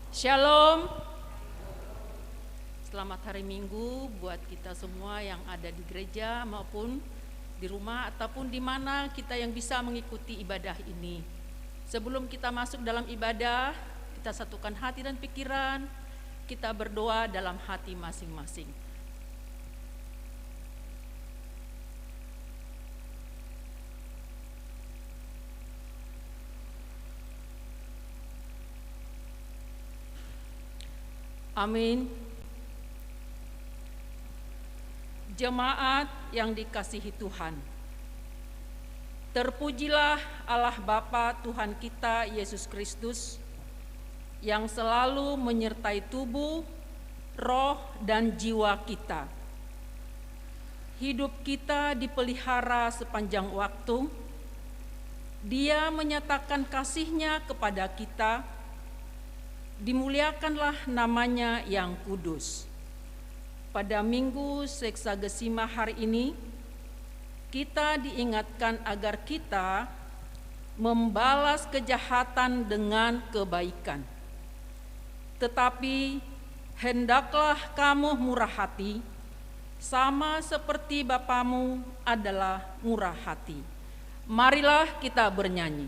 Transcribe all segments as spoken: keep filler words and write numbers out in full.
Shalom. Selamat hari Minggu buat kita semua yang ada di gereja maupun di rumah ataupun di mana kita yang bisa mengikuti ibadah ini. Sebelum kita masuk dalam ibadah, kita satukan hati dan pikiran, kita berdoa dalam hati masing-masing. Amin. Jemaat yang dikasihi Tuhan, terpujilah Allah Bapa Tuhan kita Yesus Kristus, yang selalu menyertai tubuh, roh, dan jiwa kita. Hidup kita dipelihara sepanjang waktu. Dia menyatakan kasih-Nya kepada kita. Dimuliakanlah nama-Nya yang kudus. Pada Minggu Seksagesima hari ini, kita diingatkan agar kita membalas kejahatan dengan kebaikan. Tetapi hendaklah kamu murah hati, sama seperti Bapamu adalah murah hati. Marilah kita bernyanyi.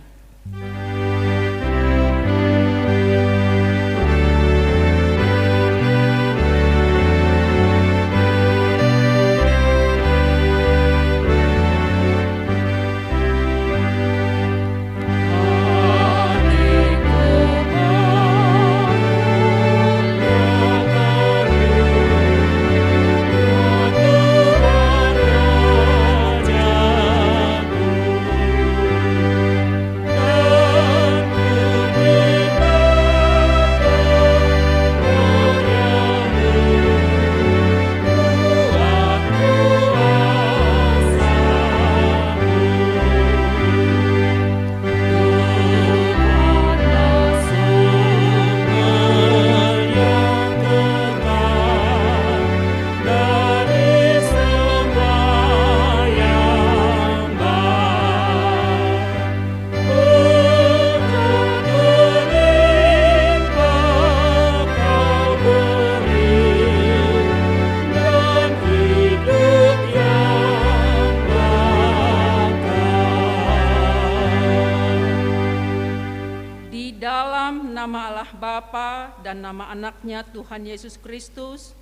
Di dalam nama Allah Bapa dan nama Anak-Nya Tuhan Yesus Kristus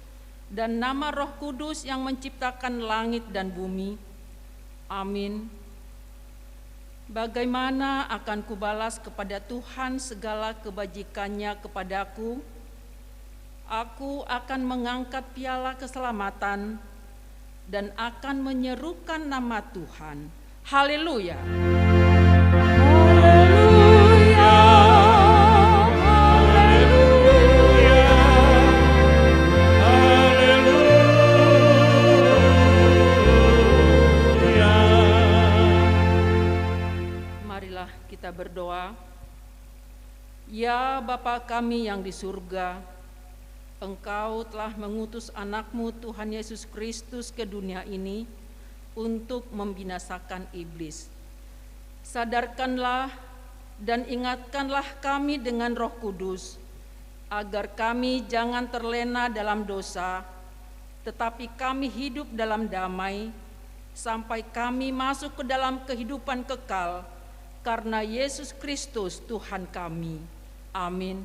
dan nama Roh Kudus yang menciptakan langit dan bumi. Amin. Bagaimana akan kubalas kepada Tuhan segala kebajikan-Nya kepadaku? Aku akan mengangkat piala keselamatan dan akan menyerukan nama Tuhan. Haleluya. Haleluya. Haleluya. Haleluya. Marilah kita berdoa. Ya Bapa kami yang di surga, Engkau telah mengutus Anak-Mu, Tuhan Yesus Kristus, ke dunia ini untuk membinasakan iblis. Sadarkanlah dan ingatkanlah kami dengan Roh Kudus, agar kami jangan terlena dalam dosa, tetapi kami hidup dalam damai, sampai kami masuk ke dalam kehidupan kekal, karena Yesus Kristus, Tuhan kami. Amin.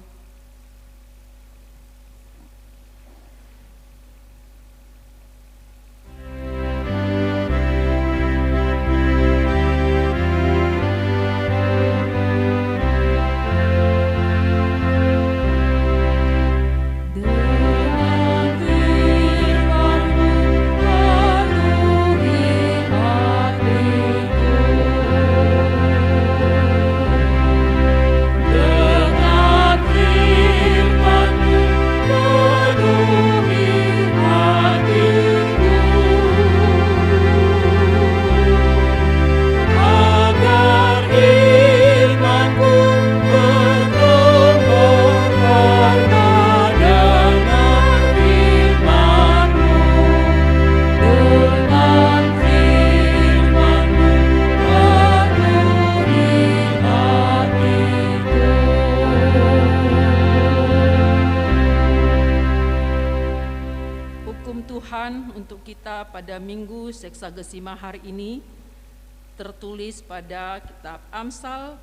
Tuhan untuk kita pada Minggu Sexagesima hari ini tertulis pada kitab Amsal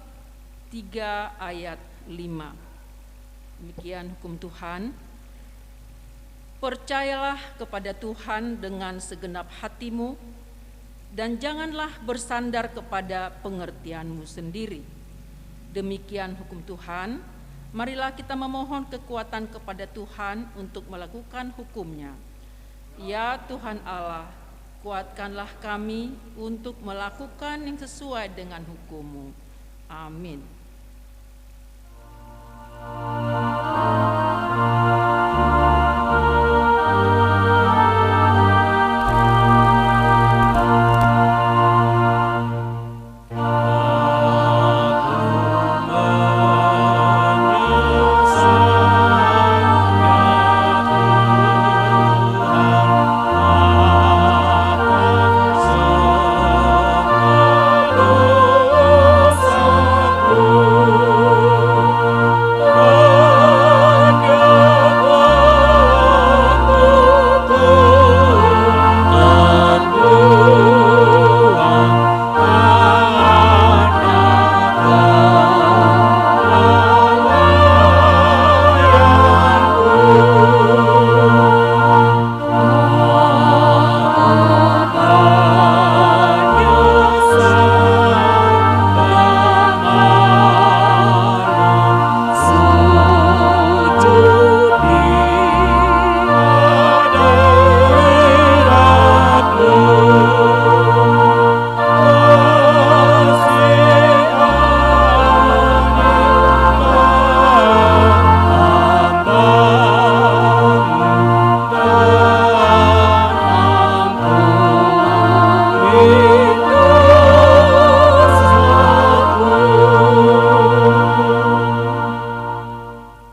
tiga ayat lima. Demikian hukum Tuhan. Percayalah kepada Tuhan dengan segenap hatimu, dan janganlah bersandar kepada pengertianmu sendiri. Demikian hukum Tuhan. Marilah kita memohon kekuatan kepada Tuhan untuk melakukan hukum-Nya. Ya Tuhan Allah, kuatkanlah kami untuk melakukan yang sesuai dengan hukum-Mu. Amin.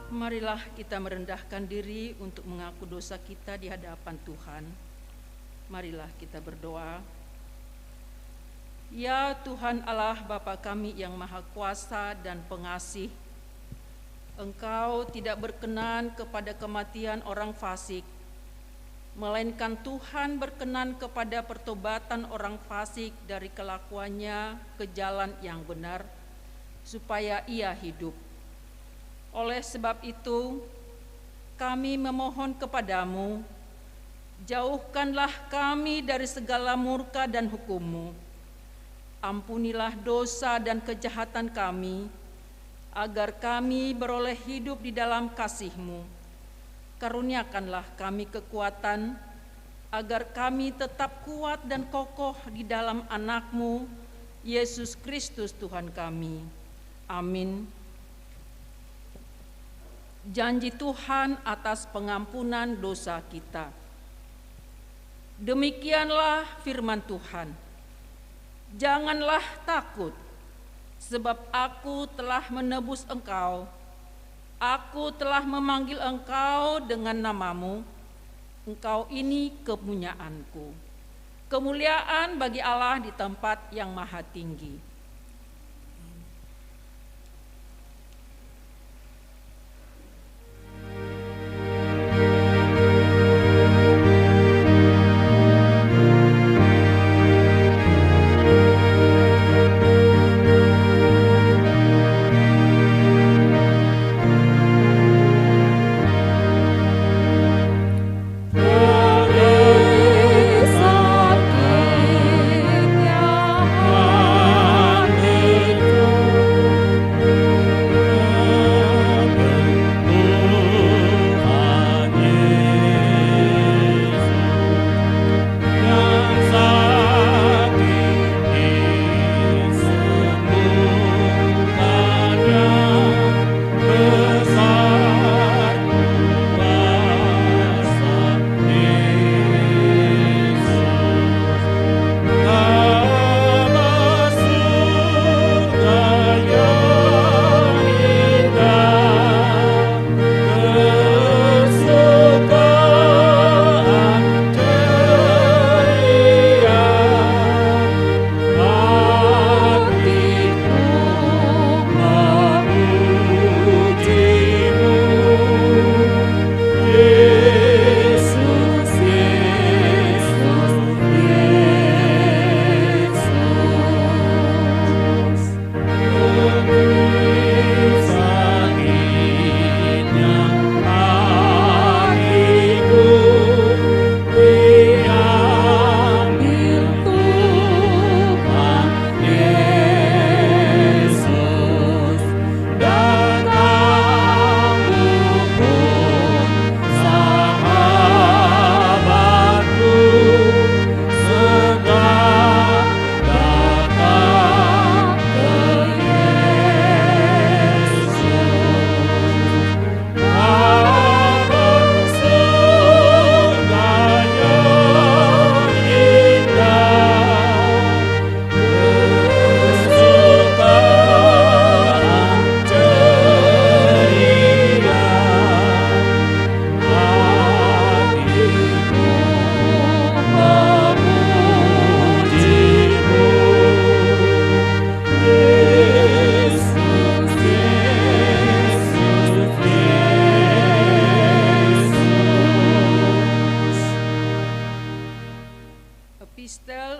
Marilah kita merendahkan diri untuk mengaku dosa kita di hadapan Tuhan. Marilah kita berdoa. Ya Tuhan Allah, Bapa kami yang Maha Kuasa dan Pengasih, Engkau tidak berkenan kepada kematian orang fasik, melainkan Tuhan berkenan kepada pertobatan orang fasik dari kelakuannya ke jalan yang benar, supaya ia hidup. Oleh sebab itu, kami memohon kepada-Mu, jauhkanlah kami dari segala murka dan hukum-Mu. Ampunilah dosa dan kejahatan kami, agar kami beroleh hidup di dalam kasih-Mu. Karuniakanlah kami kekuatan, agar kami tetap kuat dan kokoh di dalam Anak-Mu, Yesus Kristus Tuhan kami. Amin. Janji Tuhan atas pengampunan dosa kita. Demikianlah firman Tuhan. Janganlah takut, sebab Aku telah menebus engkau. Aku telah memanggil engkau dengan namamu. Engkau ini kepunyaan-Ku. Kemuliaan bagi Allah di tempat yang maha tinggi.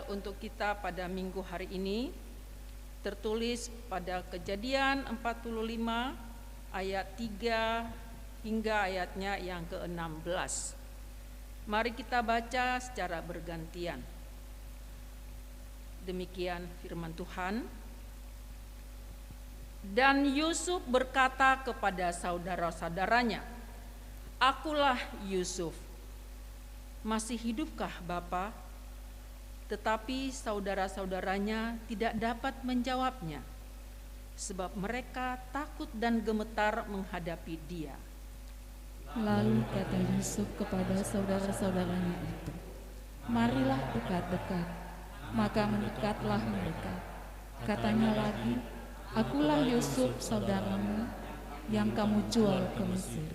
Untuk kita pada minggu hari ini tertulis pada Kejadian empat puluh lima ayat tiga hingga ayatnya yang keenam belas. Mari kita baca secara bergantian. Demikian firman Tuhan. Dan Yusuf berkata kepada saudara-saudaranya, "Akulah Yusuf. Masih hidupkah Bapa?" Tetapi saudara-saudaranya tidak dapat menjawabnya, sebab mereka takut dan gemetar menghadapi dia. Lalu kata Yusuf kepada saudara-saudaranya itu, "Marilah dekat-dekat." Maka mendekatlah mereka. Katanya lagi, "Akulah Yusuf saudaramu yang kamu jual ke Mesir.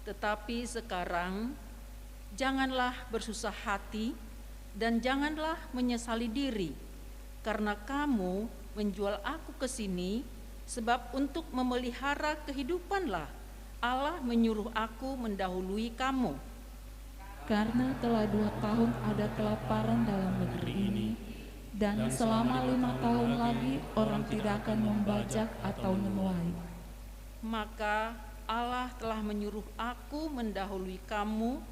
Tetapi sekarang janganlah bersusah hati dan janganlah menyesali diri, karena kamu menjual aku ke sini, sebab untuk memelihara kehidupanlah Allah menyuruh aku mendahului kamu." Karena telah dua tahun ada kelaparan dalam negeri ini, dan selama lima tahun lagi orang tidak akan membajak atau menuai. Maka Allah telah menyuruh aku mendahului kamu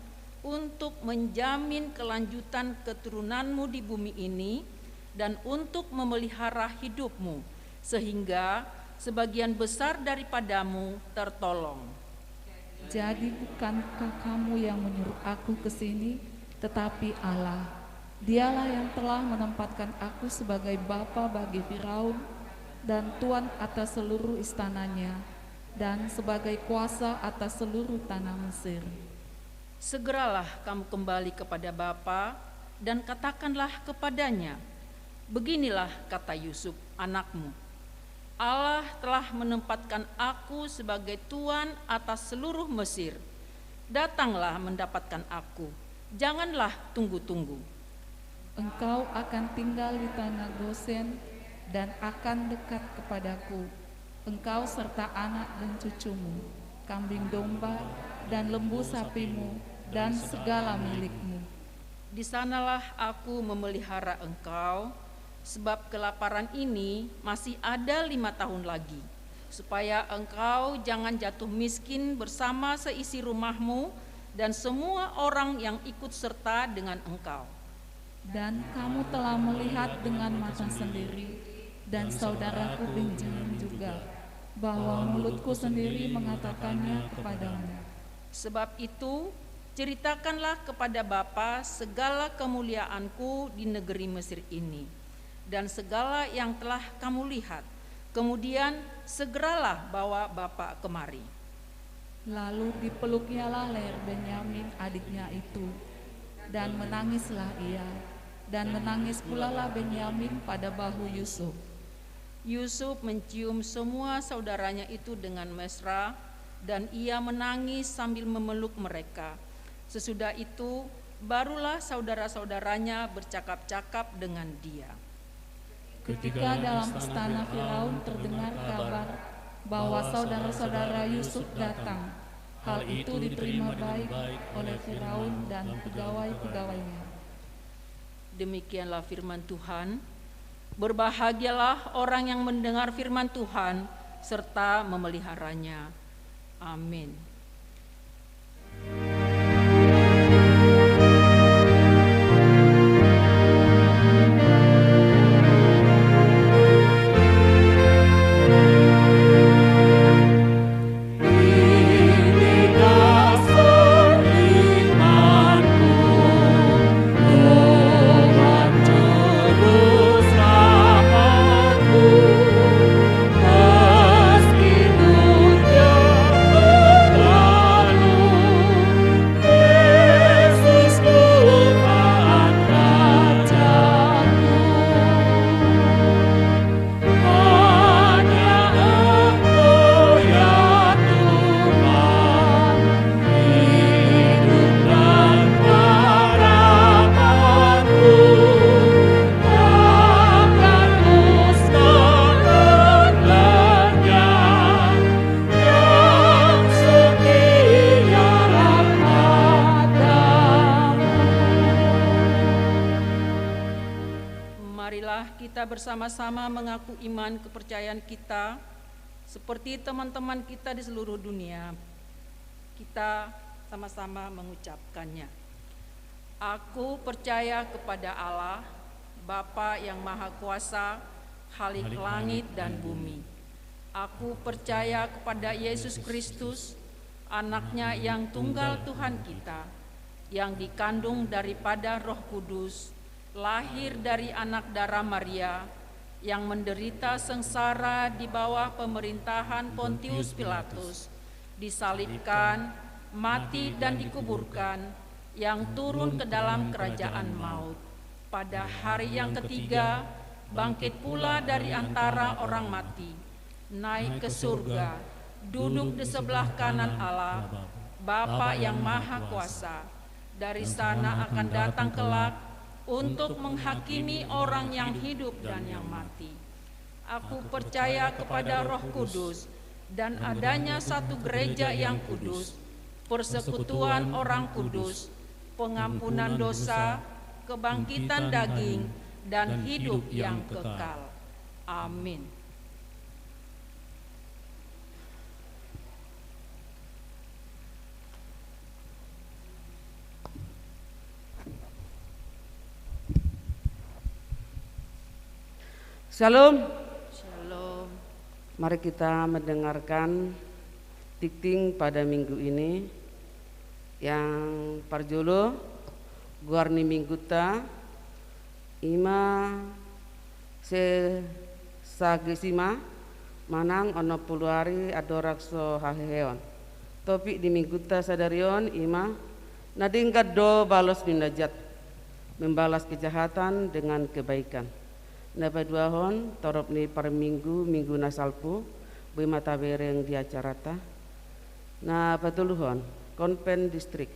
untuk menjamin kelanjutan keturunanmu di bumi ini dan untuk memelihara hidupmu, sehingga sebagian besar daripadamu tertolong. Jadi bukankah kamu yang menyuruh aku ke sini, tetapi Allah? Dialah yang telah menempatkan aku sebagai bapa bagi Firaun dan tuan atas seluruh istananya, dan sebagai kuasa atas seluruh tanah Mesir. Segeralah kamu kembali kepada bapa dan katakanlah kepadanya, "Beginilah kata Yusuf, anakmu, 'Allah telah menempatkan aku sebagai tuan atas seluruh Mesir. Datanglah mendapatkan aku, janganlah tunggu-tunggu.'" Engkau akan tinggal di tanah Gosen dan akan dekat kepadaku, engkau serta anak dan cucumu, kambing domba dan lembu sapimu, dan segala milikmu. Di sanalah aku memelihara engkau, sebab kelaparan ini masih ada lima tahun lagi, supaya engkau jangan jatuh miskin bersama seisi rumahmu dan semua orang yang ikut serta dengan engkau. Dan kamu telah melihat dengan mata sendiri, dan saudaraku Benyamin juga, bahwa mulutku sendiri mengatakannya kepadamu. Sebab itu, ceritakanlah kepada bapa segala kemuliaanku di negeri Mesir ini, dan segala yang telah kamu lihat. Kemudian segeralah bawa bapa kemari. Lalu dipeluknyalah leher Benyamin adiknya itu, dan menangislah ia, dan menangis pulalah Benyamin pada bahu Yusuf. Yusuf mencium semua saudaranya itu dengan mesra, dan ia menangis sambil memeluk mereka. Sesudah itu, barulah saudara-saudaranya bercakap-cakap dengan dia. Ketika dalam istana Firaun terdengar kabar bahwa saudara-saudara Yusuf datang, hal itu diterima baik oleh Firaun dan pegawai-pegawainya. Demikianlah firman Tuhan. Berbahagialah orang yang mendengar firman Tuhan serta memeliharanya. Amin. kita bersama-sama mengaku iman kepercayaan kita seperti teman-teman kita di seluruh dunia. Kita sama-sama mengucapkannya. Aku percaya kepada Allah, Bapa yang Maha Kuasa, Khalik langit dan bumi. Aku percaya kepada Yesus Kristus, Anaknya yang tunggal Tuhan kita, yang dikandung daripada Roh Kudus, lahir dari anak dara Maria, yang menderita sengsara di bawah pemerintahan Pontius Pilatus, disalibkan, mati dan dikuburkan, yang turun ke dalam kerajaan maut. Pada hari yang ketiga, bangkit pula dari antara orang mati, naik ke surga, duduk di sebelah kanan Allah, Bapa yang Maha Kuasa. Dari sana akan datang kelak untuk menghakimi orang yang hidup dan yang mati. Aku percaya kepada Roh Kudus dan adanya satu gereja yang kudus, persekutuan orang kudus, pengampunan dosa, kebangkitan daging, dan hidup yang kekal. Amin. Shalom. Shalom. Mari kita mendengarkan dikting pada minggu ini. Yang parjolo, goar ni mingguta, ima Sexagesima, manang onom pulu ari andorang so haheheon. Topik ni mingguta sadari on ima, na denggan do balos ni na jat, membalas kejahatan dengan kebaikan. Na paduahon, torop ni parminggu, minggu na salpu, boi ma tabereng di acarata. Na patoluhon, Konven Distrik.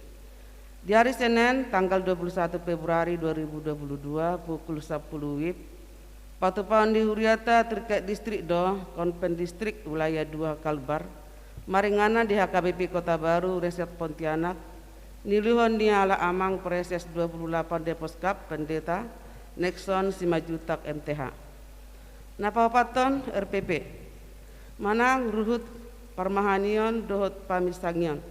Di ari Senen, tanggal dua puluh satu Februari dua ribu dua puluh dua, pukul sapuluh wib, patupaon ni huriata tingki distrik do, Konven Distrik Wilayah dua Kalbar, maringanan di H K B P Kota Baru, Resort Pontianak, niuluhon ni halak amang Praeses dua puluh delapan Deposkap, Pendeta Nexon Simanjuntak, M T H. Na paopathon, R P P, manang ruhut parmahanion dohot paminsangion.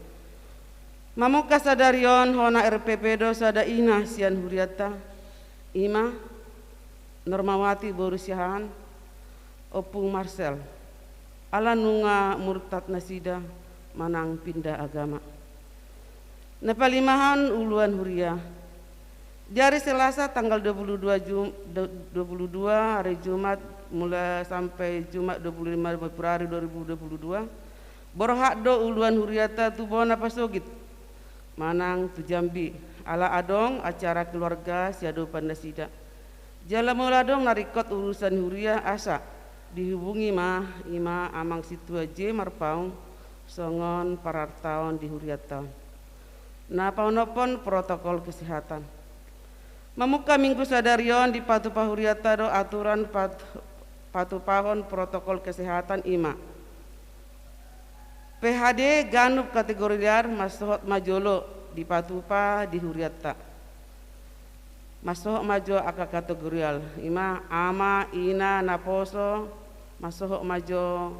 Mamungka sadari on hona R P P do sada ina sian hurianta, ima Normawati boru Siahaan, Ompung Marcel, ala nunga murtad nasida manang pinda agama. Na palimahon, uluan huria. Di ari Selasa tanggal dua puluh dua Jum-, du-, dua puluh dua hari Jumat, mulai sampai Jumat dua puluh lima Februari dua ribu dua puluh dua, borhat do uluan hurianta tu bona pasogit, manang tu Jambi, ala adong acara keluarga siadopan nasida. Jala molo adong na ringkot urusan huria, asa dihubungi ma ima Amang Sintua J Marpaung, songon parartaon di hurianta on. Na paonomhon, protokol kesehatan. Mamungka minggu sadari on dipatupa hurianta do aturan pat-, patupahon protokol kesehatan, ima P H D ganup kategorial, mansohot ma jolo dipatupa di hurianta. Mansohot ma jo angka kategorial, ima ama, ina, naposo, mansohot ma jo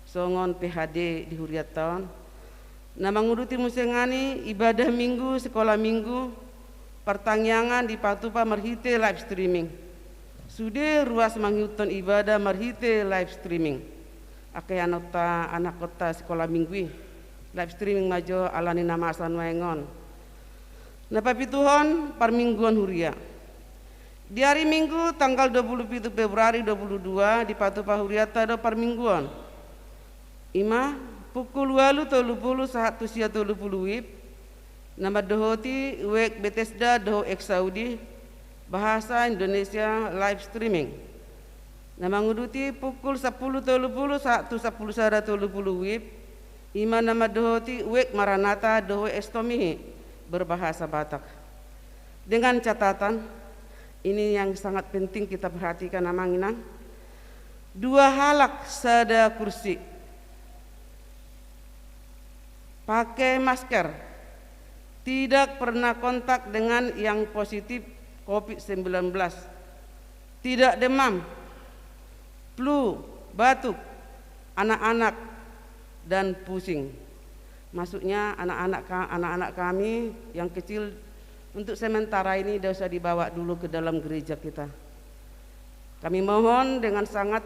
songon P H D di hurianta on. Na manguduti muse nangkin i, ibadah minggu, sikola minggu, partangiangan dipatupa marhite live streaming. Sude ruas mangihuthon ibadah marhite live streaming. Angka anakhonta, anakhonta sikola minggu i, live streaming ma jo alani na masa nuaeng on. Na papituhon, parmingguon huria. Di ari Minggu tanggal dua puluh pitu Februari dua puluh dua dipatupa hurianta do parmingguon. Ima pukul ualu tolu pulu sahat tu sia tolu pulu wib, na mandohoti web Bethesda dohot Exaudi, bahasa Indonesia live streaming. Na manguduti pukul sampulu tolu pulu sahat tu sampulu sada tolu pulu wib, ima na mandohoti web Maranatha dohot Estomihi berbahasa Batak. Dengan catatan, ini yang sangat penting kita perhatikan, Amang Inang. Dua halak, sada kursi. Pakai masker. Tidak pernah kontak dengan yang positif covid sembilan belas. Tidak demam, flu, batuk, anak-anak, dan pusing. Maksudnya anak-anak ka-, anak-anak kami yang kecil untuk sementara ini tidak usah dibawa dulu ke dalam gereja kita. Kami mohon dengan sangat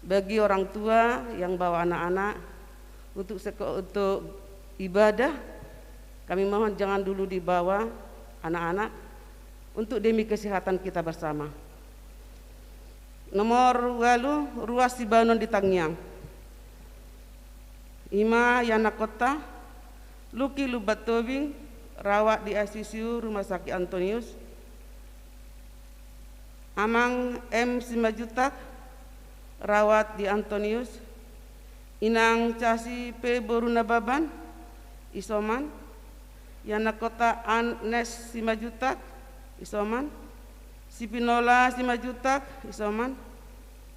bagi orang tua yang bawa anak-anak untuk seko-, untuk ibadah, kami mohon jangan dulu dibawa anak-anak untuk demi kesehatan kita bersama. Nomor ualu, ruas sibahenon di tangiang. Ima ianakhonta, Luki Lumban Tobing, rawat di I C U Rumah Sakit Antonius. Amang M Simanjuntak, rawat di Antonius. Inang Casi P boru Nababan, isoman. Ianakhonta Agnes Simanjuntak, isoman. Si Pinola Simanjuntak, isoman.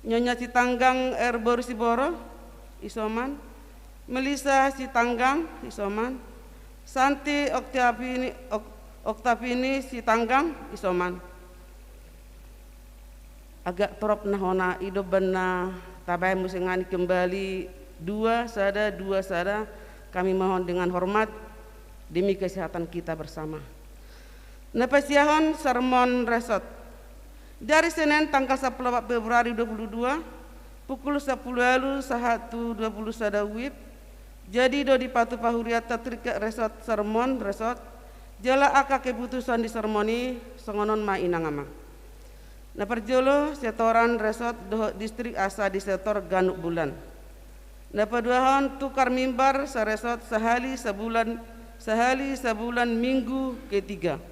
Nyonya Sitanggang R boru Siboro, isoman. Melisa Sitanggang, isoman. Santi Oktaviani, Ok-, Oktaviani Sitanggang, isoman. Agak torop na hona i do, umbahen na tabaen muse nangkin kembali dua sada, dua sada, kami mohon dengan hormat demi kesehatan kita bersama. Na pasiahon sermon resort. Di ari Senen tanggal sampulu opat Februari dua puluh dua, pukul sampulu ualu sahat tu dua puluh sada WIB, jadi do dipatupa hurianta tingki resort sermon resort, jala angka keputusan di sermon i songon on ma, Inang Amang. Na parjolo, setoran resort dohot distrik asa disetor ganup bulan. Na paduahon, tukar mimbar saresort sahali sabulan, sahali sabulan minggu ketiga.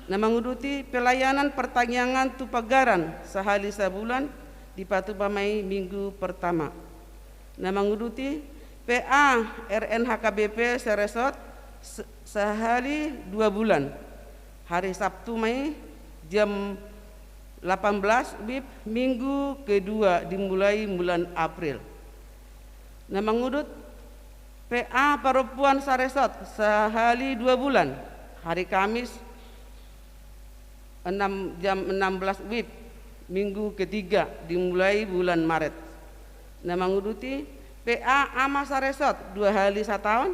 Na manguduti, pelayanan partangiangan tu pagaran sahali sabulan, dipatupa ma i minggu pertama. Na manguduti, P A R N H K B P saresort se-, sahali dua bulan. Hari Sabtu ma i, jam delapan belas WIB, minggu kedua dimulai bulan April. Na mangudut, P A parompuan saresort sahali dua bulan. Hari Kamis, enam, jam enam belas WIB, minggu ketiga dimulai bulan Maret. Na manguduti, P A ama saresort dua hali sataon,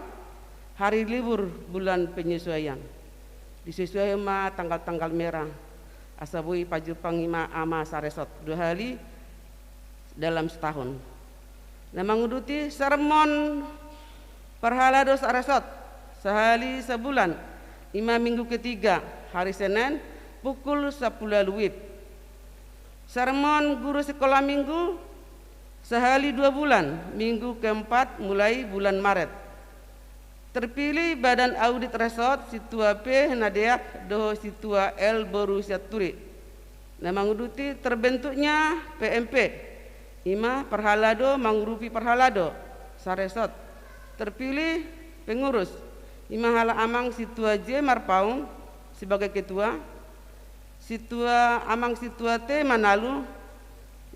hari libur bulan penyesuaian. Disesuaian ma tanggal-tanggal merah, asa boi pajumpang i ma ama saresort dua hali dalam setahun. Na manguduti, sermon parhalado saresort sahali sabulan, ima minggu ketiga, hari Senen, pukul sampulu ualu WIB. Sermon guru sekolah minggu sahali dua bulan, minggu keempat mulai bulan Maret. Terpilih badan audit resort Sintua P Nadeak dohot Sintua L boru Sianturi. Na manguduti, terbentuknya P M P, ima parhalado mangurupi parhalado saresort. Terpilih pengurus, ima halak amang Sintua J Marpaung sebagai ketua, Sintua, amang Sintua T Manalu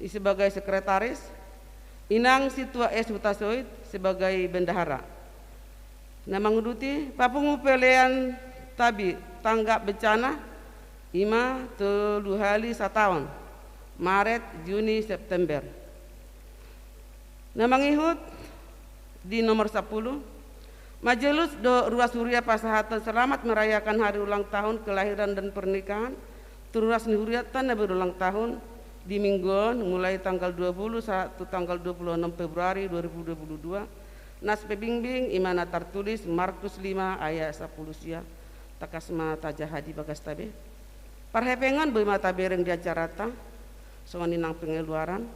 i sebagai sekretaris, inang Sintua S Hutasoit sebagai bendahara. Na manguduti, papungu pelean tabi tanggap bencana, ima tolu hali sataon, Maret, Juni, September. Na mangihut di nomor sampulu, majelis dohot ruas huria pasahathon selamat merayakan hari ulang tahun kelahiran dan pernikahan tu ruas ni hurianta na berulang tahun di minggu on, mulai tanggal dua puluh sahat tu tanggal dua puluh enam Februari dua ribu dua puluh dua, nas pebingbing ima na tartulis Markus lima ayat sampulu sia. Tangkas ma tajaha di bagasta be. Parhepengon boi ma tabereng di acaranta, songon i nang pengeluaran.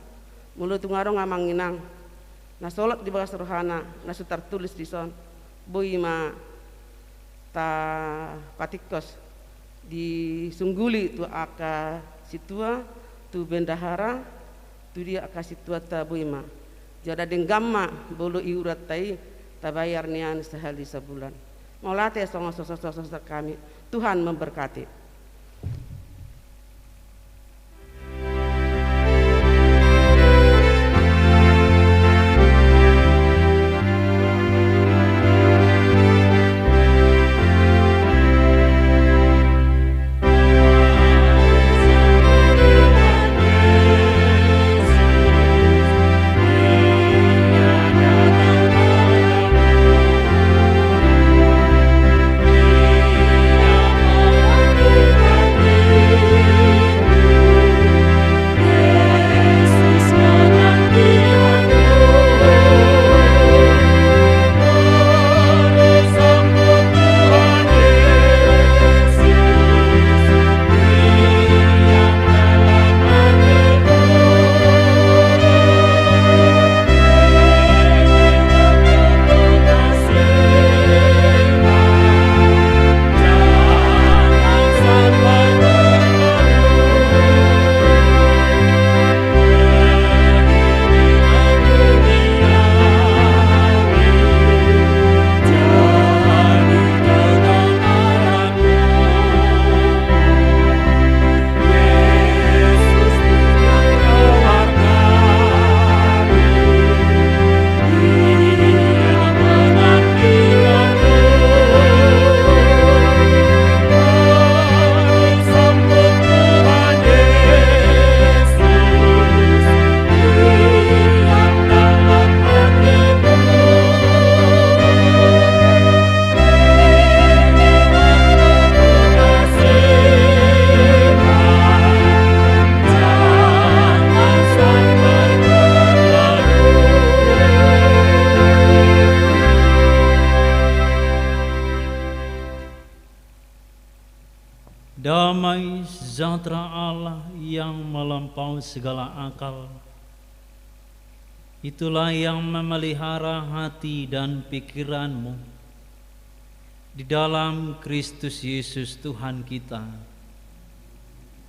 Molo tung adong amang inang na solot di bagas rohana na so tartulis dison, boi ma tapatingkos, disungguli tu angka sintua, tu bendahara, tu dia angka sintuanta, boi ma. Jala denggan ma molo iuranta i tabayar nian sahali sabulan. Mauliate songon so, so, so, so, hami. Tuhan memberkati. Damai sejahtera Allah yang melampaui segala akal, itulah yang memelihara hati dan pikiranmu di dalam Kristus Yesus Tuhan kita.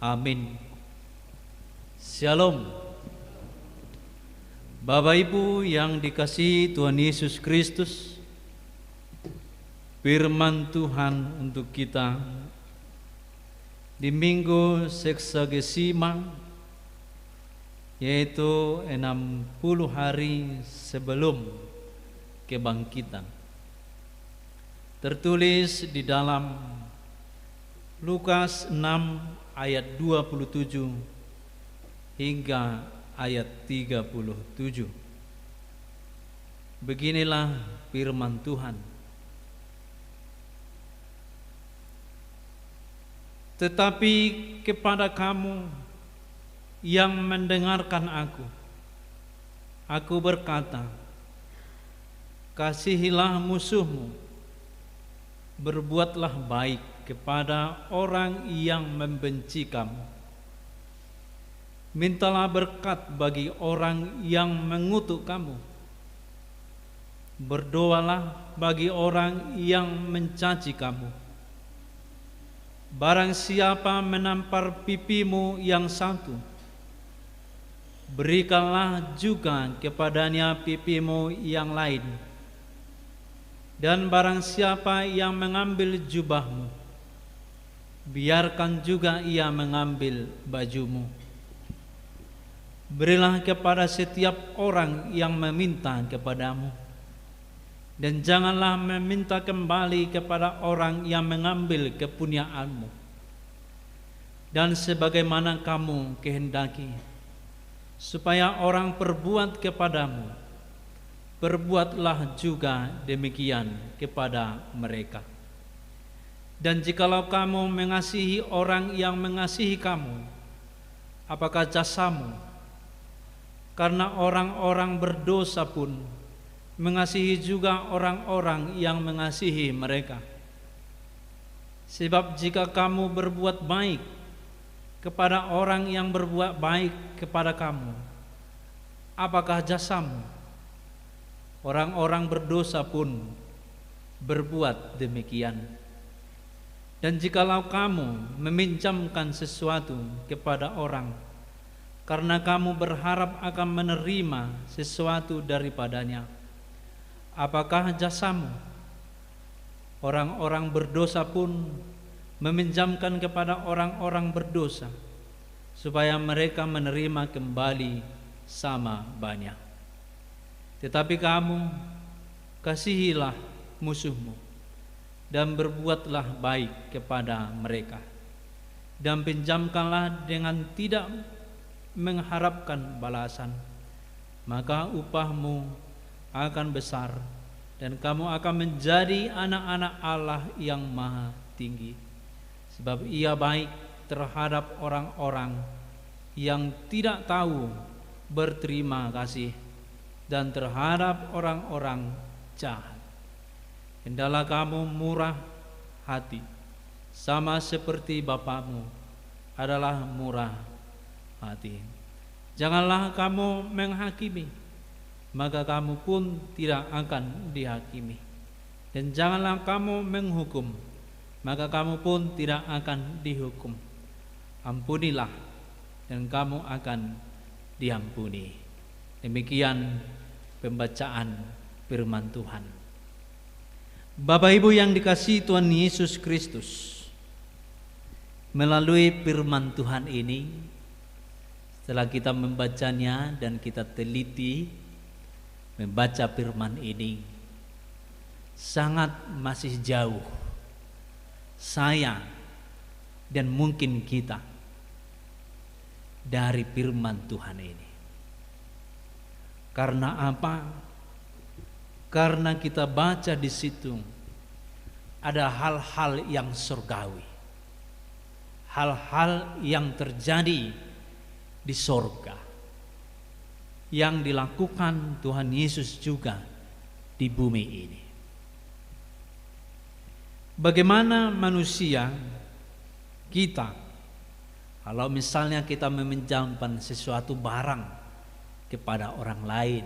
Amin. Shalom. Bapak Ibu yang dikasihi Tuhan Yesus Kristus, firman Tuhan untuk kita di Minggu Seksagesima, yaitu enam puluh hari sebelum kebangkitan. Tertulis di dalam Lukas enam ayat dua puluh tujuh hingga ayat tiga puluh tujuh. Beginilah firman Tuhan. Tetapi kepada kamu yang mendengarkan aku, aku berkata, kasihilah musuhmu, berbuatlah baik kepada orang yang membenci kamu. Mintalah berkat bagi orang yang mengutuk kamu. Berdoalah bagi orang yang mencaci kamu. Barang siapa menampar pipimu yang satu, berikanlah juga kepadanya pipimu yang lain. Dan barang siapa yang mengambil jubahmu, biarkan juga ia mengambil bajumu. Berilah kepada setiap orang yang meminta kepadamu, dan janganlah meminta kembali kepada orang yang mengambil kepunyaanmu. Dan sebagaimana kamu kehendaki supaya orang perbuat kepadamu, perbuatlah juga demikian kepada mereka. Dan jikalau kamu mengasihi orang yang mengasihi kamu, apakah jasamu? Karena orang-orang berdosa pun mengasihi juga orang-orang yang mengasihi mereka. Sebab jika kamu berbuat baik kepada orang yang berbuat baik kepada kamu, apakah jasamu? Orang-orang berdosa pun berbuat demikian. Dan jikalau kamu meminjamkan sesuatu kepada orang, karena kamu berharap akan menerima sesuatu daripadanya, apakah jasamu? Orang-orang berdosa pun meminjamkan kepada orang-orang berdosa, supaya mereka menerima kembali sama banyak. Tetapi kamu, kasihilah musuhmu, dan berbuatlah baik kepada mereka, dan pinjamkanlah dengan tidak mengharapkan balasan, maka upahmu akan besar, dan kamu akan menjadi anak-anak Allah yang Maha Tinggi. Sebab Ia baik terhadap orang-orang yang tidak tahu berterima kasih, dan terhadap orang-orang jahat. Hendaklah kamu murah hati, sama seperti Bapamu adalah murah hati. Janganlah kamu menghakimi, maka kamu pun tidak akan dihakimi. Dan janganlah kamu menghukum, maka kamu pun tidak akan dihukum. Ampunilah, dan kamu akan diampuni. Demikian pembacaan firman Tuhan. Bapak Ibu yang dikasihi Tuhan Yesus Kristus, melalui firman Tuhan ini, setelah kita membacanya dan kita teliti membaca firman ini, sangat masih jauh saya dan mungkin kita dari firman Tuhan ini. Karena apa? Karena kita baca di situ ada hal-hal yang surgawi, hal-hal yang terjadi di sorga, yang dilakukan Tuhan Yesus juga di bumi ini. Bagaimana manusia Kita, kalau misalnya kita meminjamkan sesuatu barang kepada orang lain,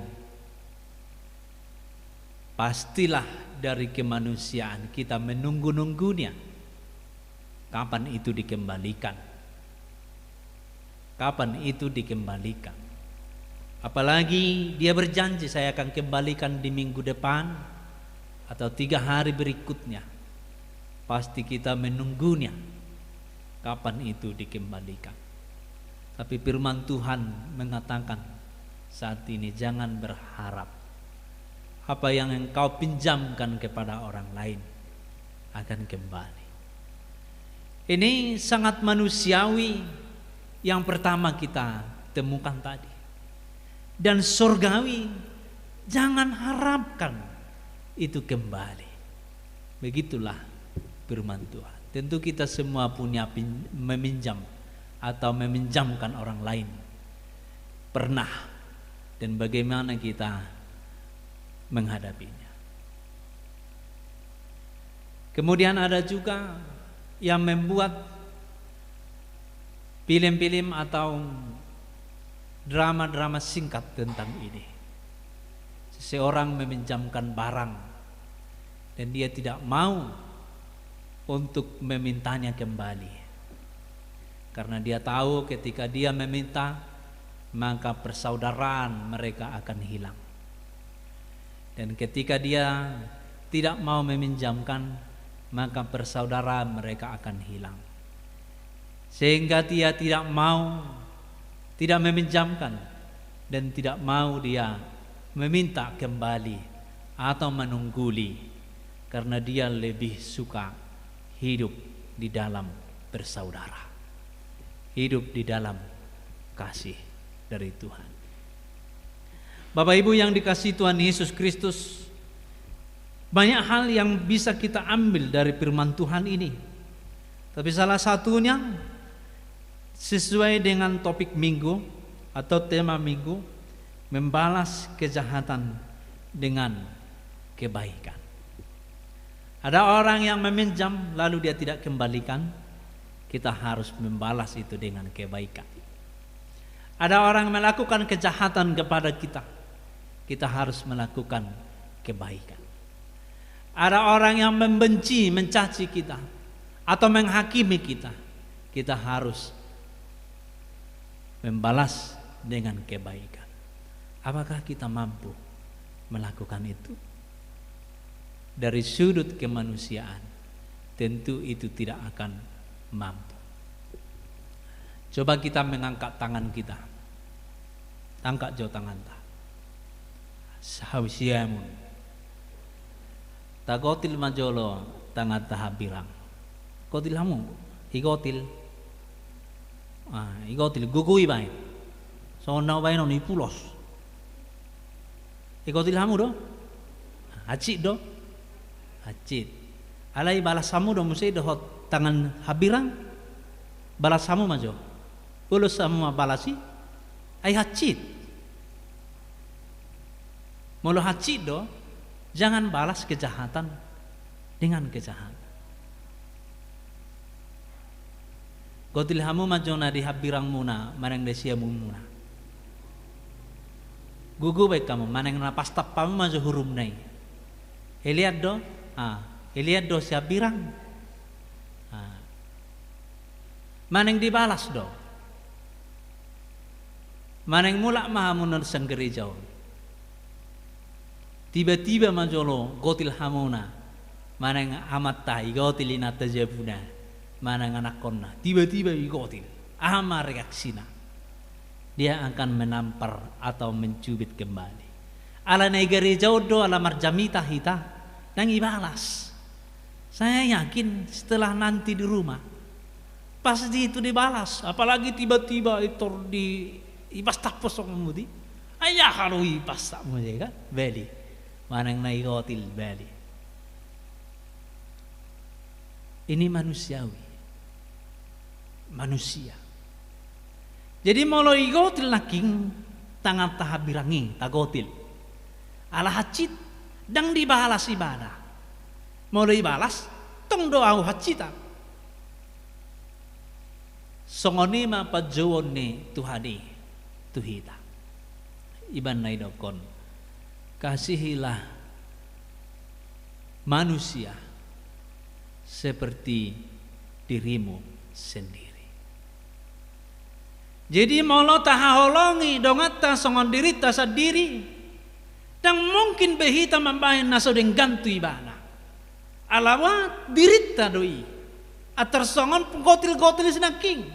pastilah dari kemanusiaan kita menunggu-nunggunya kapan itu dikembalikan. Kapan itu dikembalikan. Apalagi dia berjanji, "Saya akan kembalikan di minggu depan atau tiga hari berikutnya." Pasti kita menunggunya, kapan itu dikembalikan. Tapi firman Tuhan mengatakan saat ini, jangan berharap apa yang engkau pinjamkan kepada orang lain akan kembali. Ini sangat manusiawi yang pertama kita temukan tadi. Dan sorgawi, jangan harapkan itu kembali. Begitulah firman Tuhan. Tentu kita semua punya pin-, meminjam atau meminjamkan orang lain. Pernah. Dan bagaimana kita menghadapinya. Kemudian ada juga yang membuat film-film atau drama-drama singkat tentang ini. Seseorang meminjamkan barang dan dia tidak mau untuk memintanya kembali. Karena dia tahu ketika dia meminta, maka persaudaraan mereka akan hilang. Dan ketika dia tidak mau meminjamkan, maka persaudaraan mereka akan hilang. Sehingga dia tidak mau, tidak meminjamkan, dan tidak mau dia meminta kembali atau menungguli, karena dia lebih suka hidup di dalam bersaudara, hidup di dalam kasih dari Tuhan. Bapak Ibu yang dikasihi Tuhan Yesus Kristus, banyak hal yang bisa kita ambil dari firman Tuhan ini. Tapi salah satunya sesuai dengan topik minggu atau tema minggu, membalas kejahatan dengan kebaikan. Ada orang yang meminjam lalu dia tidak kembalikan, kita harus membalas itu dengan kebaikan. Ada orang melakukan kejahatan kepada kita, kita harus melakukan kebaikan. Ada orang yang membenci, mencaci kita, atau menghakimi kita, kita harus membalas dengan kebaikan. Apakah kita mampu melakukan itu? Dari sudut kemanusiaan, tentu itu tidak akan mampu. Coba kita mengangkat tangan kita. Angkat jo tanganta. Hau siamun. Tagotil ma jolo tanganta hambirang. Gotil hamu, igotil. Ah, igotil, gogoi baen. Songon na baen on, ipulos. Igotil hamu do? Hansit do? Hansit. Alai balas hamu do muse dohot tangan hambirang? Balas hamu ma jo. Ulos hamu ma balas i. Ai hansit. Molo hansit do, jangan balas kejahatan dengan kejahatan. Gotil hamu ma jo na di hambirangmuna, manang di siamunmuna. Gogo baen hamu, manang na pastap hamu ma jo hurumna i. Ilean do, ah, ilean do si hambirang. Ah. Manang dibalas do. Manang mulak ma hamu na sian gareja on. Tiba-tiba ma jolo gotil hamuna. Manang amanta igotil, inanta jabuna. Manang anakkonna. Tiba-tiba igotil. Aha ma reaksina? Dia akan menampar atau mencubit kembali. Ala na i gareja on do, ala marjamita hita, ndang ibalas. Saya yakin setelah nanti di rumah, pasti itu dibalas. Apalagi tiba-tiba itor di, ibas tapos sama muti. Ayah kalau ibas tak muti kan? Bali. Manang na igotil bali. Ini manusiawi. Manusia. Jadi molo igotil nangkin tanganta hambirang i, tagotil. Ala hansit, ndang dibalas ibana. Molo ibalas, tong do ahu hansitan. Songon i ma panjouon ni Tuhan i tu hita. Ibana idokkon, kasihilah manusia seperti dirimu sendiri. Jadi molo tahaholongi donganta songon dirinta sandiri, ndang mungkin be hita mambahen na so denggan tu ibana. Ala boha dirinta do i. Antar songon gotil-gotil sinangkin,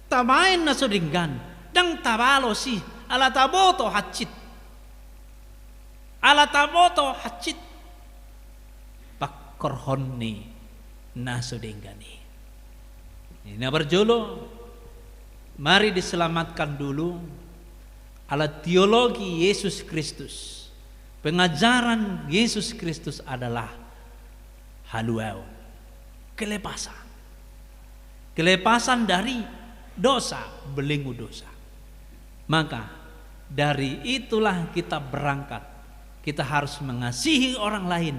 tabahen na so denggan, ndang tabalos i, ala taboto hansit. Ala taboto hansit pangkorhon ni na so denggan i. Jadi na parjolo, mari diselamatkan dulu. Ala teologi Yesus Kristus, pengajaran Yesus Kristus adalah haluaon, kelepasan. Kelepasan dari dosa, belenggu dosa. Maka dari itulah kita berangkat. Kita harus mengasihi orang lain,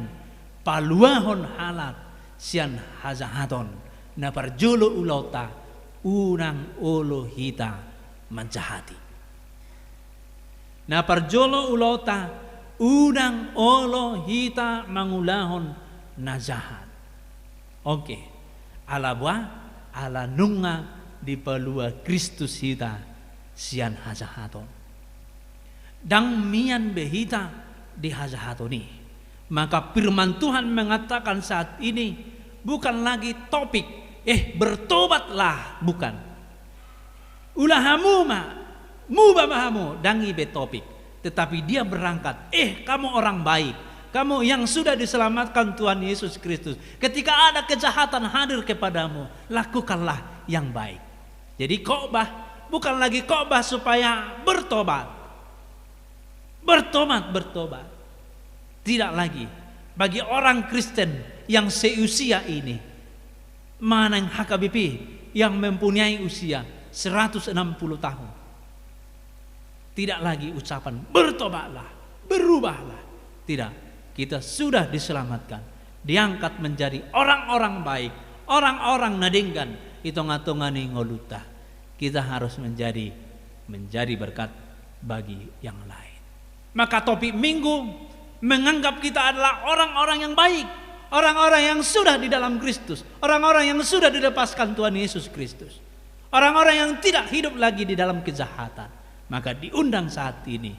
paluahon halak sian hajahaton. Na parjolo ulaonta, unang olo hita manjahati. Na parjolo ulaonta, unang olo hita mangulahon na jahat. Oke, ala boha? Ala nunga dipalua Kristus hita sian hajahaton. Ndang mian be hita di hajahaton i. Maka firman Tuhan mengatakan saat ini bukan lagi topik, "Eh, bertobatlah," bukan. "Ula hamu ma, muba ma hamu," ndang i be topik. Tetapi dia berangkat, "Eh, kamu orang baik, kamu yang sudah diselamatkan Tuhan Yesus Kristus. Ketika ada kejahatan hadir kepadamu, lakukanlah yang baik." Jadi khotbah bukan lagi khotbah supaya bertobat. Bertobat, bertobat. Tidak lagi. Bagi orang Kristen yang seusia ini, manang H K B P yang mempunyai usia seratus enam puluh tahun, tidak lagi ucapan, "Bertobatlah, berubahlah." Tidak. Kita sudah diselamatkan, diangkat menjadi orang-orang baik, orang-orang na denggan di tonga-tonga ni ngolunta. Kita harus menjadi, menjadi berkat bagi yang lain. Maka topik Minggu menganggap kita adalah orang-orang yang baik, orang-orang yang sudah di dalam Kristus, orang-orang yang sudah dilepaskan Tuhan Yesus Kristus, orang-orang yang tidak hidup lagi di dalam kejahatan. Maka diundang saat ini,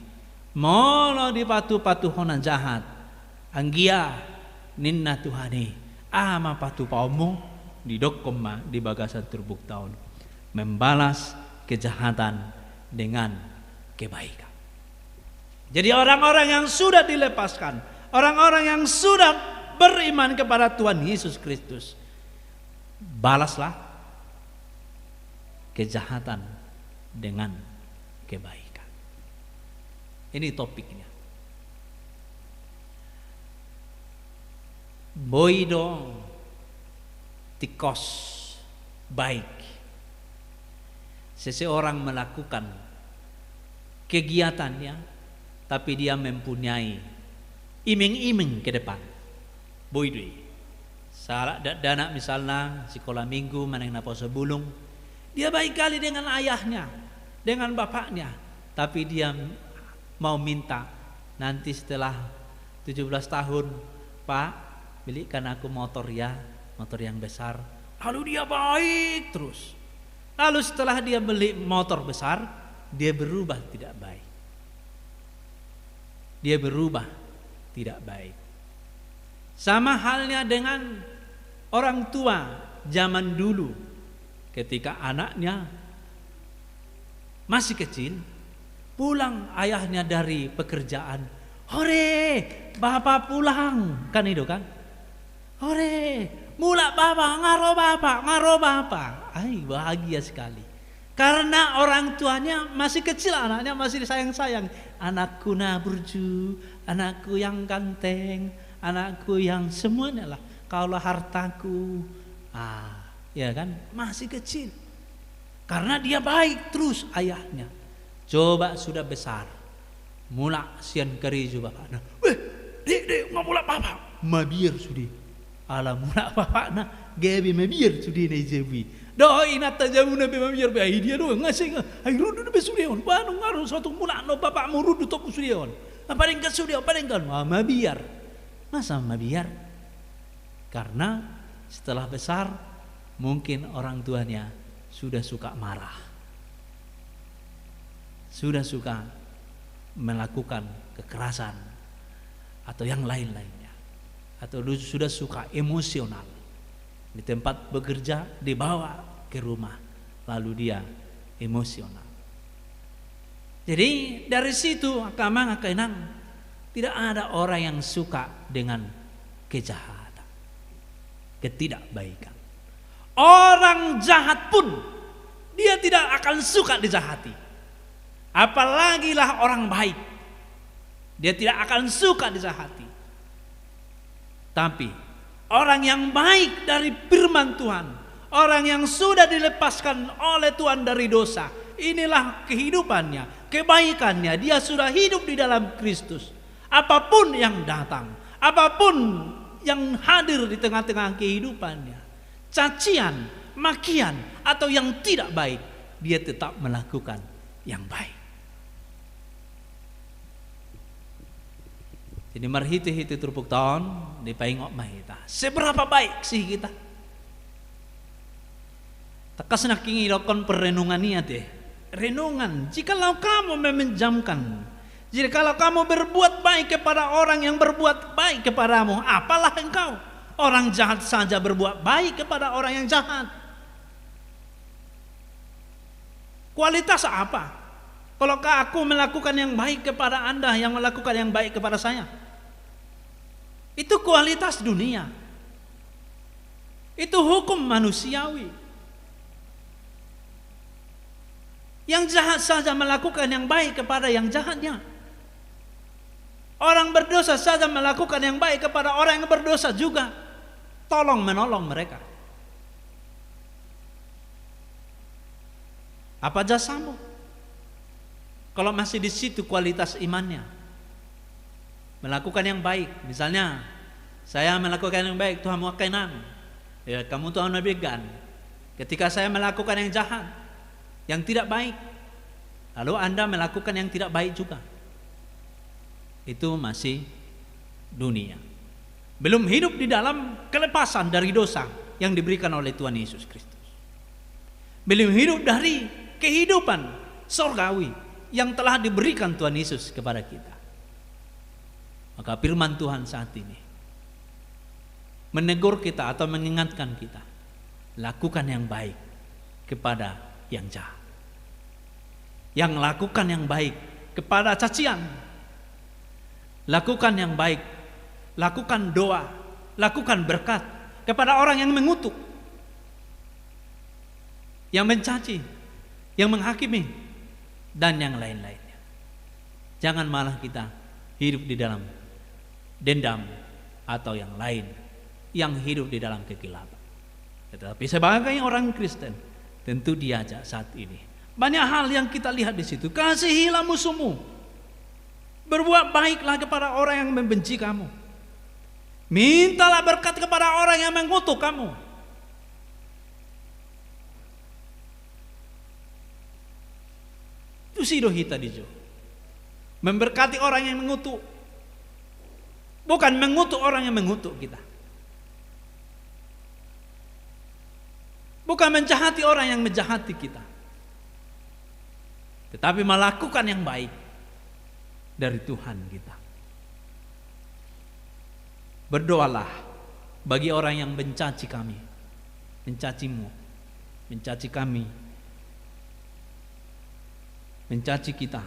molo dipatupa-tupa ho na jahat, anggia, ninna Tuhan i, aha ma patupaonmu? Didokkon ma di bagasan turpukta on, membalas kejahatan dengan kebaikan. Jadi orang-orang yang sudah dilepaskan, orang-orang yang sudah beriman kepada Tuhan Yesus Kristus, balaslah kejahatan dengan kebaikan. Ini topiknya. Boi do tingkos baik seseorang melakukan kegiatannya, tapi dia mempunyai iming-iming ke depan. Boi do i. Sahalak dakdanak misalna, sikola minggu, manang naposo bulung, dia baik kali dengan ayahnya, dengan bapaknya, tapi dia mau minta, "Nanti setelah tujuh belas tahun, Pak, belikan aku motor ya, motor yang besar." Lalu dia baik terus. Lalu setelah dia beli motor besar, dia berubah tidak baik. Dia berubah tidak baik. Sama halnya dengan orang tua zaman dulu, ketika anaknya masih kecil, pulang ayahnya dari pekerjaan, "Hore, bapa pulang," kan itu kan? "Hore, mulak bapa, nga ro bapa, nga ro bapa." Ai, bahagia sekali. Karena orang tuanya masih kecil, anaknya masih disayang-sayang. "Anakku na burju, anakku yang ganteng, anakku yang semuanya lah. Kaulah hartaku." Ah, ya kan? Masih kecil. Karena dia baik terus ayahnya. Coba sudah besar, mulak sian karejo bapakna. "Weh, dek, dek, nga mulak bapa." Mabiar sude. Ala mulak bapakna, Gabe mabiar sudena i jabu i. Dohot inanta jabuna pe mabiar be, ai dia do nga seng, ai rundu do be sude on. Ba nunga ro so tung mulak do bapakmu rundu topu sude on. Apa denggan sude on, apa denggan, ah, mabiar. Masa mabiar? Karena setelah besar mungkin orang tuanya sudah suka marah, sudah suka melakukan kekerasan atau yang lain-lainnya, atau sudah suka emosional. Di tempat bekerja dibawa ke rumah, lalu dia emosional. Jadi dari situ, angka amang, angka inang, tidak ada orang yang suka dengan kejahatan, ketidakbaikan. Orang jahat pun dia tidak akan suka dijahati. Apalagilah orang baik, dia tidak akan suka dijahati. Tapi orang yang baik dari firman Tuhan, orang yang sudah dilepaskan oleh Tuhan dari dosa, inilah kehidupannya, kebaikannya. Dia sudah hidup di dalam Kristus. Apapun yang datang, apapun yang hadir di tengah-tengah kehidupannya, cacian, makian, atau yang tidak baik, dia tetap melakukan yang baik. Jadi marhite-hite turpukta on dipaingot ma hita, seberapa baik sih kita? Tangkas nangkin idokkon perenungan i ate. Renungan, jikalau kamu meminjamkan, jikalau kamu berbuat baik kepada orang yang berbuat baik kepadamu, apalah engkau? Orang jahat saja berbuat baik kepada orang yang jahat. Kualitas apa? Kalau aku melakukan yang baik kepada Anda, yang melakukan yang baik kepada saya. Itu kualitas dunia. Itu hukum manusiawi. Yang jahat saja melakukan yang baik kepada yang jahatnya. Orang berdosa saja melakukan yang baik kepada orang yang berdosa juga. Tolong menolong mereka. Apa jasamu? Kalau masih di situ kualitas imannya, melakukan yang baik, misalnya, saya melakukan yang baik tu hamu angka inang, ya, kamu tu hamu na denggan. Ketika saya melakukan yang jahat, yang tidak baik, lalu Anda melakukan yang tidak baik juga, itu masih dunia. Belum hidup di dalam kelepasan dari dosa yang diberikan oleh Tuhan Yesus Kristus. Belum hidup dari kehidupan sorgawi yang telah diberikan Tuhan Yesus kepada kita. Maka firman Tuhan saat ini menegur kita atau mengingatkan kita, lakukan yang baik kepada yang jahat. Yang lakukan yang baik kepada cacian, lakukan yang baik, lakukan doa, lakukan berkat kepada orang yang mengutuk, yang mencaci, yang menghakimi, dan yang lain-lainnya. Jangan malah kita hidup di dalam dendam atau yang lain, yang hidup di dalam kegelapan. Tetapi sebagai orang Kristen, tentu diajak saat ini. Banyak hal yang kita lihat di situ. Kasihilah musuhmu. Berbuat baiklah kepada orang yang membenci kamu. Mintalah berkat kepada orang yang mengutuk kamu. Tusi do hita di jo. Memberkati orang yang mengutuk, bukan mengutuk orang yang mengutuk kita. Bukan menjahati orang yang menjahati kita. Tetapi melakukan yang baik dari Tuhan kita. Berdoalah bagi orang yang mencaci kami, mencacimu, mencaci kami, mencaci kita.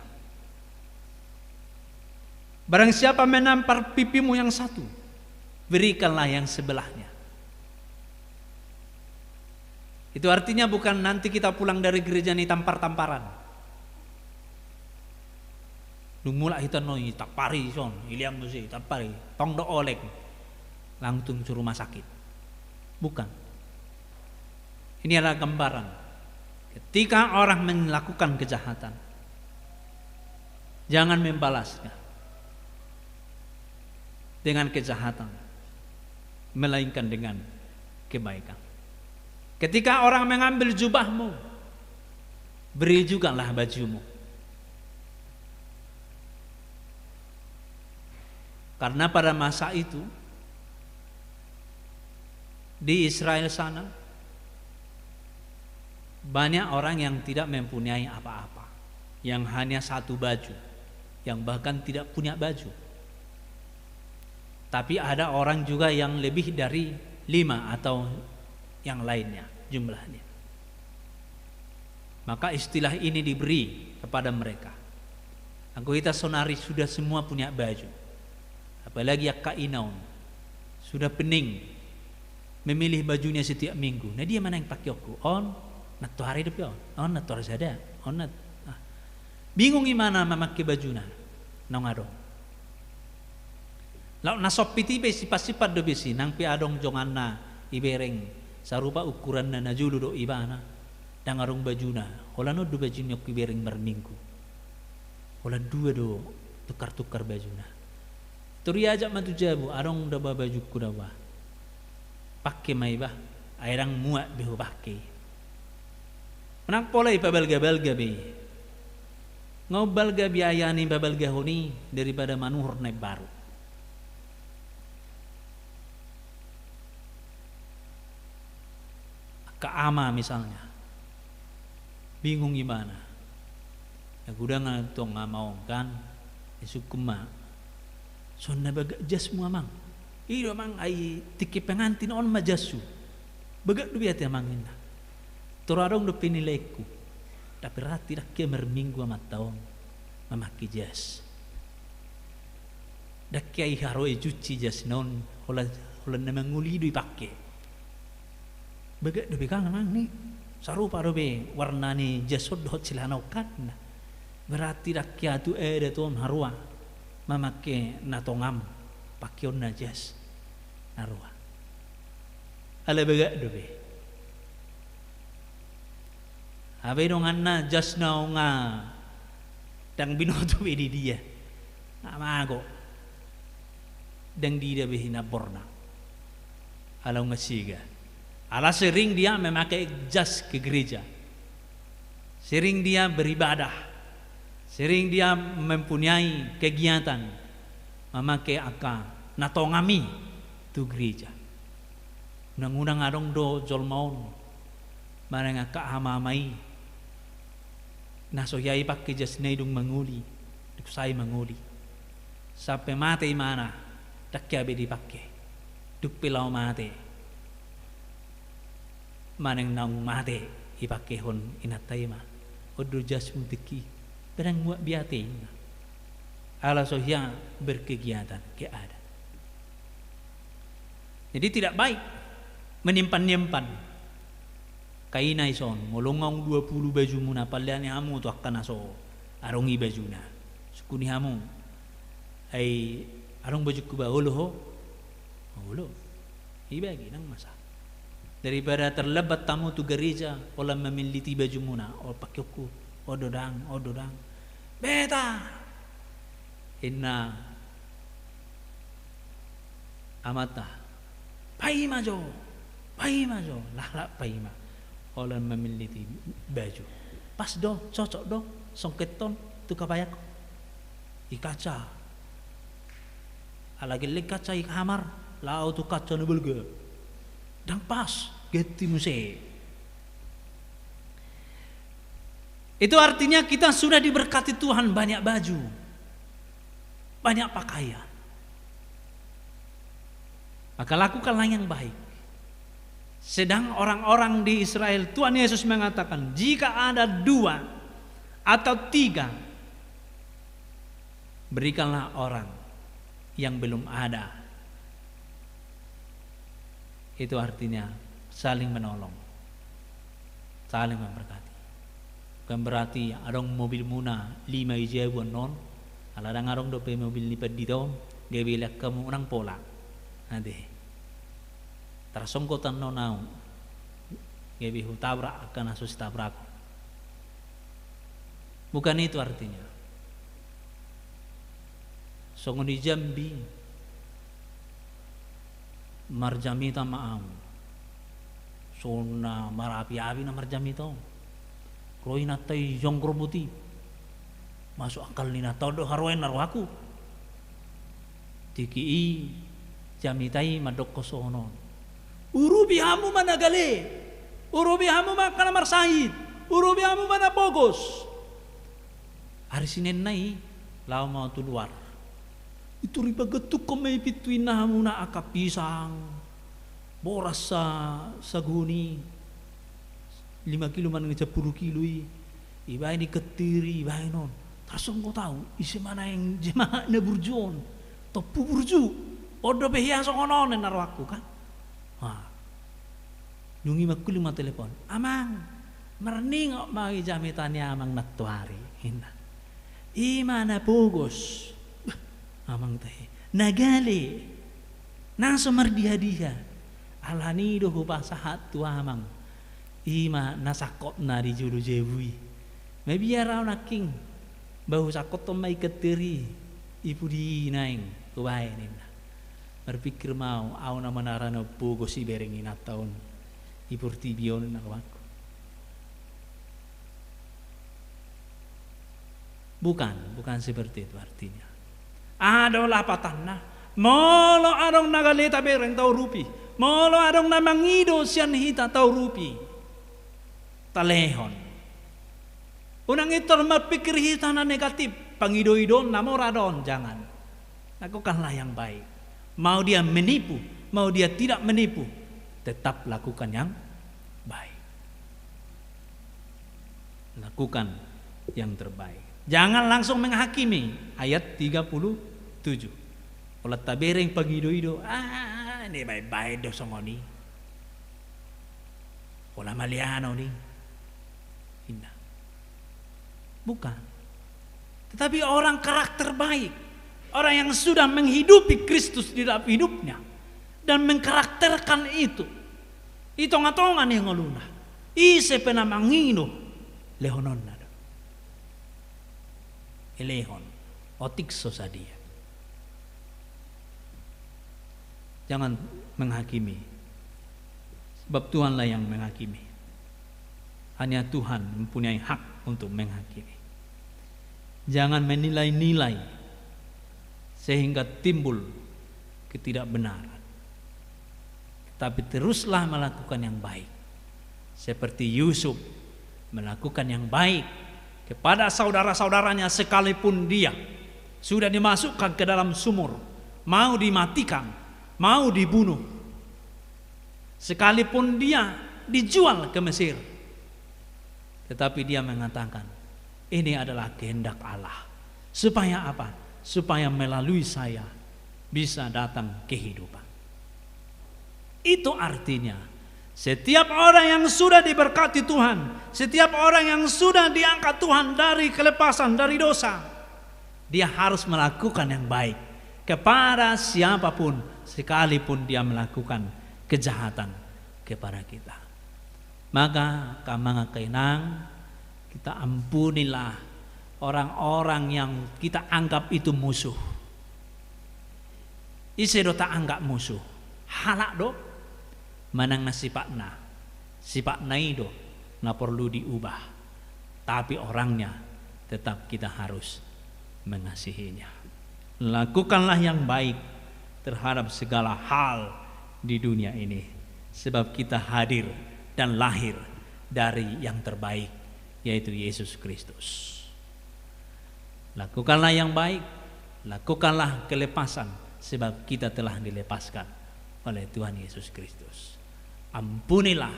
Barang siapa menampar pipimu yang satu, berikanlah yang sebelahnya. Itu artinya bukan nanti kita pulang dari gereja ni tampar-tamparan. Dung mulak hita on, i tampari son, i liang muse, i tampari, tong do oleng, langsung tu rumah sakit. Bukan. Ini adalah gambaran. Ketika orang melakukan kejahatan, jangan membalasnya dengan kejahatan, melainkan dengan kebaikan. Ketika orang mengambil jubahmu, beri jugalah bajumu. Karena pada masa itu, di Israel sana, banyak orang yang tidak mempunyai apa-apa, yang hanya satu baju, yang bahkan tidak punya baju. Tapi ada orang juga yang lebih dari lima atau yang lainnya jumlahnya. Maka istilah ini diberi kepada mereka. Anggo hita sonari sudah semua punya baju. Apalagi angka ina on. Sudah pening memilih bajunya setiap minggu. Na dia ma naeng pakeonku? On, na toari dope on. On, na toari sada. On, na, ah. Bingung ibana mamake bajuna naung adong. Lauk na sompit i pe sipat-sipat do besi, nang pe adong jonganna ibereng, sarupa ukuranna na jolo dohot ibana, ndang adong bajuna, holan on do baju ni on ibereng marminggu. Holan dua do tukar-tukar bajuna. Tor iajak ma tu jabu, adong da ba bajungku da ba. Pake ma iba, ai ndang muat be hupake. Unang pola ipabalga-balga be. Nga umbalga biaya ni pabalgahon i daripada manuhor na imbaru. Angka ama misalnya, bingung ibana. Na godang antong ama on kan, disungkun ma. Songon na bagak jasmu amang. I do amang, ai tingki pengantin on ma jashu. Bagak dope ate amang ninna. Tor adong dope nilaengku. Tapi berarti ndang hea marminggu amanta on mamake jas. Ndang hea i haroe cuci jasna on, holan, holan na mangoli do ipake. Bagak dope kan amang ni, sarupa dope warna ni jas on dohot celana on kan. Berarti ndang hea tu adat on haroa mamake na tongam pakeonna jas na roa. Ala bagak dope. Hape donganna jasna on nga ndang binoto be di dia. Nga mago. Ndang diida be hinamborna. Ala nga sega. Ala sering dia memakai jas ke gereja. Sering dia beribadah. Sering dia mempunyai kegiatan mamake angka na tongam i tu gereja. Unang-unang adong do jolma on manang angka ama-ama i na so hea ipake jasna i dung mangoli, dung sae mangoli. Sampe mate ibana, ndang hea be dipake. Dung pe laho mate. Manang naung mate ipakehon inanta i ma. On do jasmu tingki. Ndang muat be ate i ma. Ala so hea berkegiatan, keadaan. Jadi tidak baik menyimpan-nyimpan. Angka ina ison, molo nga adong dua pulu bajumuna, paleani hamu tu angka na so adong i bajuna. Sungkuni hamu. Ai adong bajungku ba, olo ho? Olo. Ibagi, ndang masalah. Daripada terlambat hamu tu gereja, holan mamilliti bajumuna, o pakeonku, on do ndang, on do ndang. Beta! Inna amanta, paima jo, paima jo, laklak paima. Holan mamilliti baju. Pas do, cocok do, songketon tu kapayak. I kaca. Ala gelleng kaca i kamar, laho tu kaca na balga. Ndang pas, ganti muse. Itu artinya kita sudah diberkati Tuhan banyak baju, banyak pakaian. Maka lakukanlah yang baik. Sedang orang-orang di Israel, Tuhan Yesus mengatakan, jika ada dua atau tiga, berikanlah orang yang belum ada. Itu artinya saling menolong, saling memberkati. Bukan berarti adong mobilmuna lima i jabu annon, ala ndang adong dope mobil ni pandita on, gabe lean hamu, unang pola. Ate. Tarsonggot annon au, gabe hutabrak angka na so sitabrak. Bukan itu artinya. Songon i Jambi, marjamita ma au. Songon na marapi-api na marjamita on. Ro inanta i jonggor boti. Masuk akal ni inanta on do haroan na rohangku. Tingki i jamita i mandokkon songon on: Urupi hamu ma na gale. Urupi hamu ma angka na marsahit. Urupi hamu ma na pogos. Ari Senin na i, laho ma tu luar. Itu riba getukkon ma i pintu inna hamuna angka pisang, boras sa, saguni, lima kilo manang sampulu kilo i, ibaen i kenteri, ibaen on. Tarsonggot au, ise ma naeng jemaat na burju on, tompu burju, on dope hea songon on ninna rohangku kan. Dung i mangkuling ma telepon, "Amang, marningot ma i jamita ni amang nantoari," ninna. "I ma na pogos." Bah, amang tahe. "Na gale. Na so mardiha-diha. Alani do hupasahat tu amang. I ma na sangkotna di jolo jabu i. Mabiar au nangkin. Ba husangkothon ma i kenteri i pudi i naeng hubaen," ninna. Marpingkir ma au, au na manara na pogos ibereng inanta on i portibi on ninna rohangku. Bukan, bukan seperti itu artinya. Aha do lapatanna? Molo adong na gale tabereng taurupi, molo adong na mangido sian hita taurupi, talehon. Unang intor marpikir hita na negatif, pangido-idoon na mora do on, jangan. Lakukanlah yang baik. Mau dia menipu, mau dia tidak menipu, tetap lakukan yang baik. Lakukan yang terbaik. Jangan langsung menghakimi, ayat tiga puluh tujuh. Olo tabereng pangido-ido, "Ah, na baen-baen do songon i. Olo malianon i," ninna. Bukan. Tetapi orang karakter baik, orang yang sudah menghidupi Kristus di dalam hidupnya dan mengkarakterkan itu di tonga-tonga ni ngoluna, ise pe na mangido, lehononna do. Elehon, otik so sadia. Jangan menghakimi. Sebab Tuhanlah yang menghakimi. Hanya Tuhan mempunyai hak untuk menghakimi. Jangan menilai-nilai sehingga timbul ketidakbenaran. Tapi teruslah melakukan yang baik. Seperti Yusuf melakukan yang baik kepada saudara-saudaranya, sekalipun dia sudah dimasukkan ke dalam sumur, mau dimatikan, mau dibunuh. Sekalipun dia dijual ke Mesir, tetapi dia mengatakan, "Ini adalah kehendak Allah." Supaya apa? Supaya melalui saya bisa datang kehidupan. Itu artinya, setiap orang yang sudah diberkati Tuhan, setiap orang yang sudah diangkat Tuhan dari kelepasan, dari dosa, dia harus melakukan yang baik kepada siapapun, sekalipun dia melakukan kejahatan kepada kita. Maka, angka amang, angka inang, kita ampunilah orang-orang yang kita anggap itu musuh. Ise do taanggap musuh? Halak do? Manang na sifatna? Sifatna i do na porlu diubah. Tapi orangnya tetap kita harus mengasihinya. Lakukanlah yang baik terhadap segala hal di dunia ini, sebab kita hadir dan lahir dari yang terbaik, yaitu Yesus Kristus. Lakukanlah yang baik, lakukanlah kelepasan, sebab kita telah dilepaskan oleh Tuhan Yesus Kristus. Ampunilah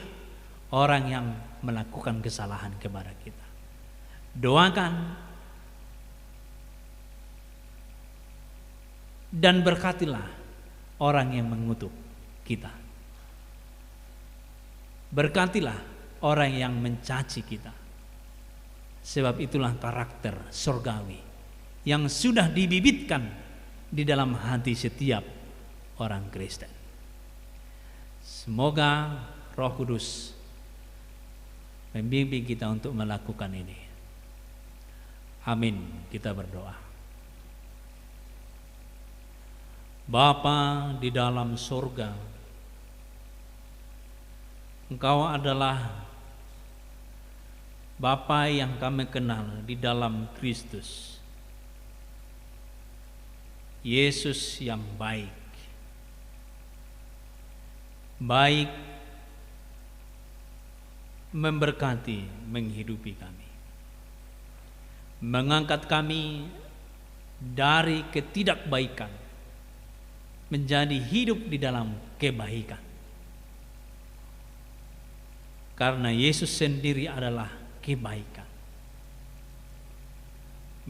orang yang melakukan kesalahan kepada kita. Doakan dan berkatilah orang yang mengutuk kita. Berkatilah orang yang mencaci kita. Sebab itulah karakter sorgawi yang sudah dibibitkan di dalam hati setiap orang Kristen. Semoga Roh Kudus membimbing kita untuk melakukan ini. Amin. Kita berdoa. Bapa di dalam sorga, Engkau adalah Bapa yang kami kenal di dalam Kristus. Yesus yang baik. Baik memberkati, menghidupi kami. Mengangkat kami dari ketidakbaikan menjadi hidup di dalam kebaikan. Karena Yesus sendiri adalah kebaikan.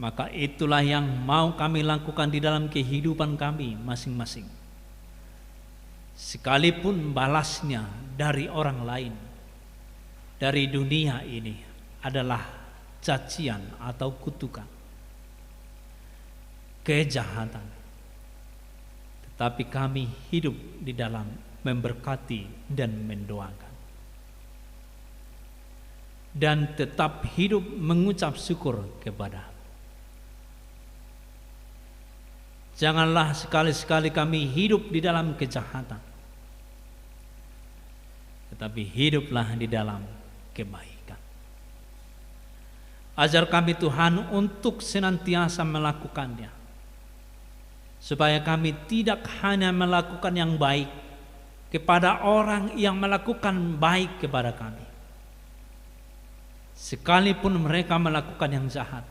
Maka itulah yang mau kami lakukan di dalam kehidupan kami masing-masing. Sekalipun balasnya dari orang lain, dari dunia ini adalah cacian atau kutukan, kejahatan. Tetapi kami hidup di dalam memberkati dan mendoakan. Dan tetap hidup mengucap syukur kepada-Mu. Janganlah sekali-sekali kami hidup di dalam kejahatan, tetapi hiduplah di dalam kebaikan. Ajar kami, Tuhan, untuk senantiasa melakukannya, supaya kami tidak hanya melakukan yang baik kepada orang yang melakukan baik kepada kami, sekalipun mereka melakukan yang jahat,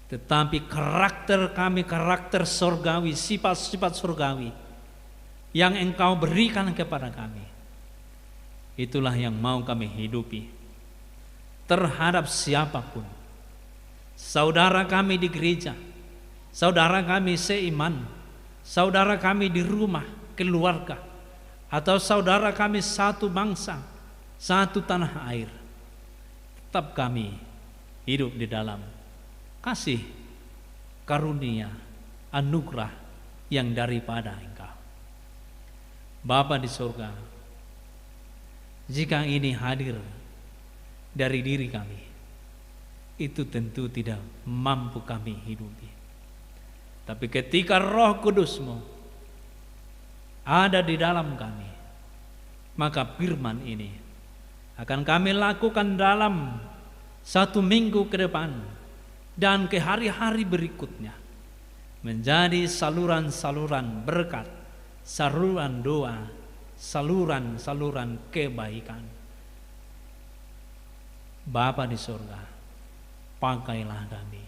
tetapi karakter kami, karakter sorgawi, sifat-sifat sorgawi yang Engkau berikan kepada kami, itulah yang mau kami hidupi terhadap siapapun. Saudara kami di gereja, saudara kami seiman, saudara kami di rumah, keluarga, atau saudara kami satu bangsa, satu tanah air. Tetap kami hidup di dalam kasih karunia, anugerah yang daripada Engkau. Bapa di sorga, jika ini hadir dari diri kami, itu tentu tidak mampu kami hidupi. Tapi ketika Roh Kudus-Mu ada di dalam kami, maka firman ini akan kami lakukan dalam satu minggu ke depan dan ke hari-hari berikutnya, menjadi saluran-saluran berkat, saluran doa, saluran-saluran kebaikan. Bapa di sorga, pakailah kami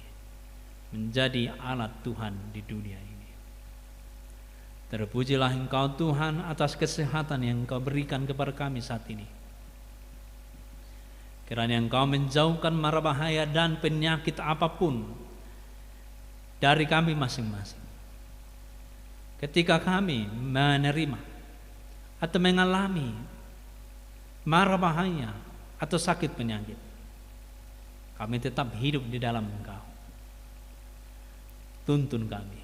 menjadi alat Tuhan di dunia ini. Terpujilah Engkau, Tuhan, atas kesehatan yang Engkau berikan kepada kami saat ini. Kiranya Engkau menjauhkan mara bahaya dan penyakit apapun dari kami masing-masing. Ketika kami menerima atau mengalami mara bahaya atau sakit penyakit, kami tetap hidup di dalam Engkau. Tuntun kami.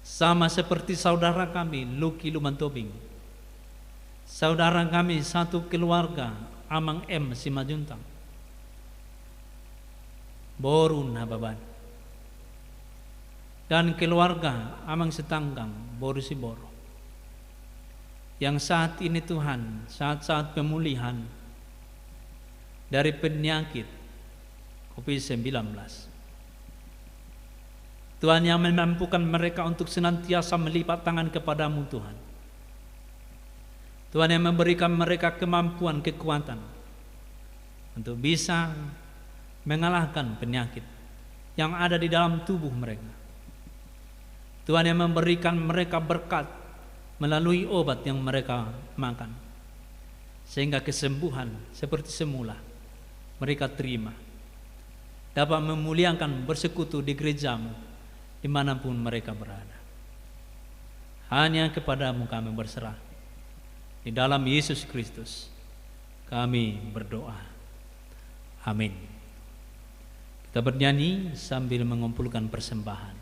Sama seperti saudara kami, Luki Lumantobing. Saudara kami satu keluarga, Amang M. Simanjuntak. Boru Nababan. Dan keluarga Amang Sitanggang, Boru Siboro. Yang saat ini, Tuhan, saat-saat pemulihan dari penyakit covid sembilan belas. Tuhan yang memampukan mereka untuk senantiasa melipat tangan kepada-Mu, Tuhan. Tuhan yang memberikan mereka kemampuan, kekuatan untuk bisa mengalahkan penyakit yang ada di dalam tubuh mereka. Tuhan yang memberikan mereka berkat melalui obat yang mereka makan, sehingga kesembuhan seperti semula mereka terima, dapat memuliakan, bersekutu di gereja-Mu dimanapun mereka berada. Hanya kepada-Mu kami berserah. Di dalam Yesus Kristus kami berdoa. Amin. Kita bernyanyi sambil mengumpulkan persembahan.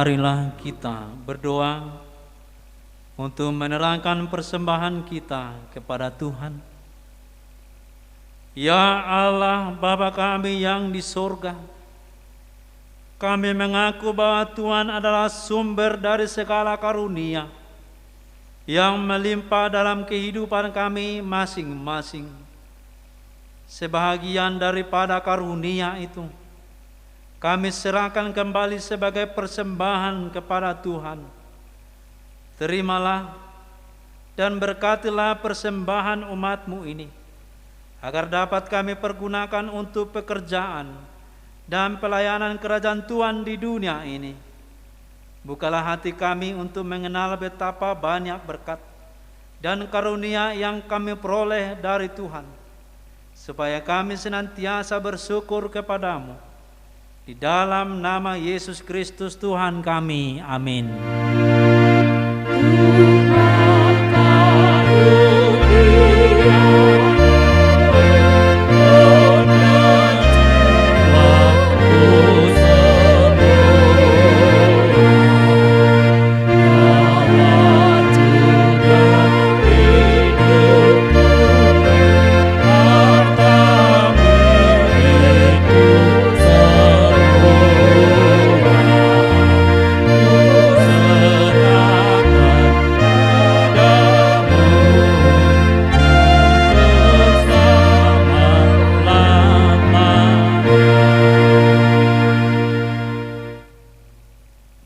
Marilah kita berdoa untuk menyerahkan persembahan kita kepada Tuhan. Ya Allah, Bapa kami yang di sorga, kami mengaku bahwa Tuhan adalah sumber dari segala karunia yang melimpah dalam kehidupan kami masing-masing. Sebahagian daripada karunia itu, kami serahkan kembali sebagai persembahan kepada Tuhan. Terimalah dan berkatilah persembahan umat-Mu ini, agar dapat kami pergunakan untuk pekerjaan dan pelayanan kerajaan Tuhan di dunia ini. Bukalah hati kami untuk mengenal betapa banyak berkat dan karunia yang kami peroleh dari Tuhan, supaya kami senantiasa bersyukur kepada-Mu. Di dalam nama Yesus Kristus Tuhan kami. Amin.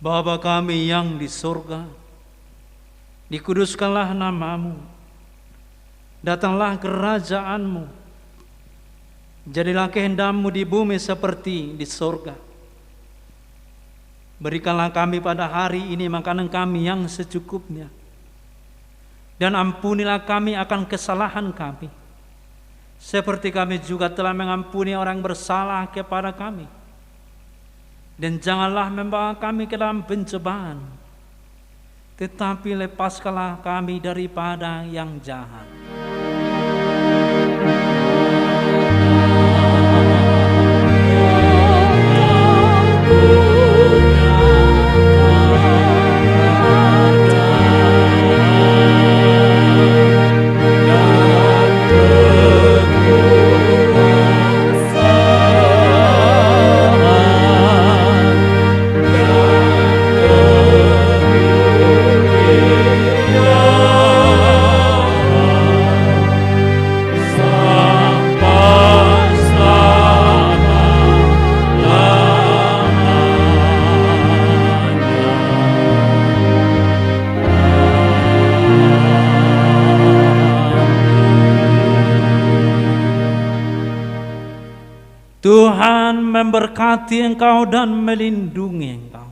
Bapa kami yang di sorga, dikuduskanlah nama-Mu, datanglah kerajaan-Mu, jadilah kehendak-Mu di bumi seperti di sorga. Berikanlah kami pada hari ini makanan kami yang secukupnya, dan ampunilah kami akan kesalahan kami, seperti kami juga telah mengampuni orang yang bersalah kepada kami. Dan janganlah membawa kami ke dalam pencobaan, tetapi lepaskanlah kami daripada yang jahat. Tuhan memberkati engkau dan melindungi engkau.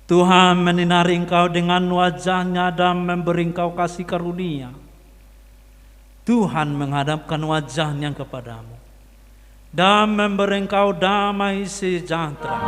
Tuhan menyinari engkau dengan wajah-Nya dan memberi engkau kasih karunia. Tuhan menghadapkan wajah-Nya kepadamu dan memberi engkau damai sejahtera.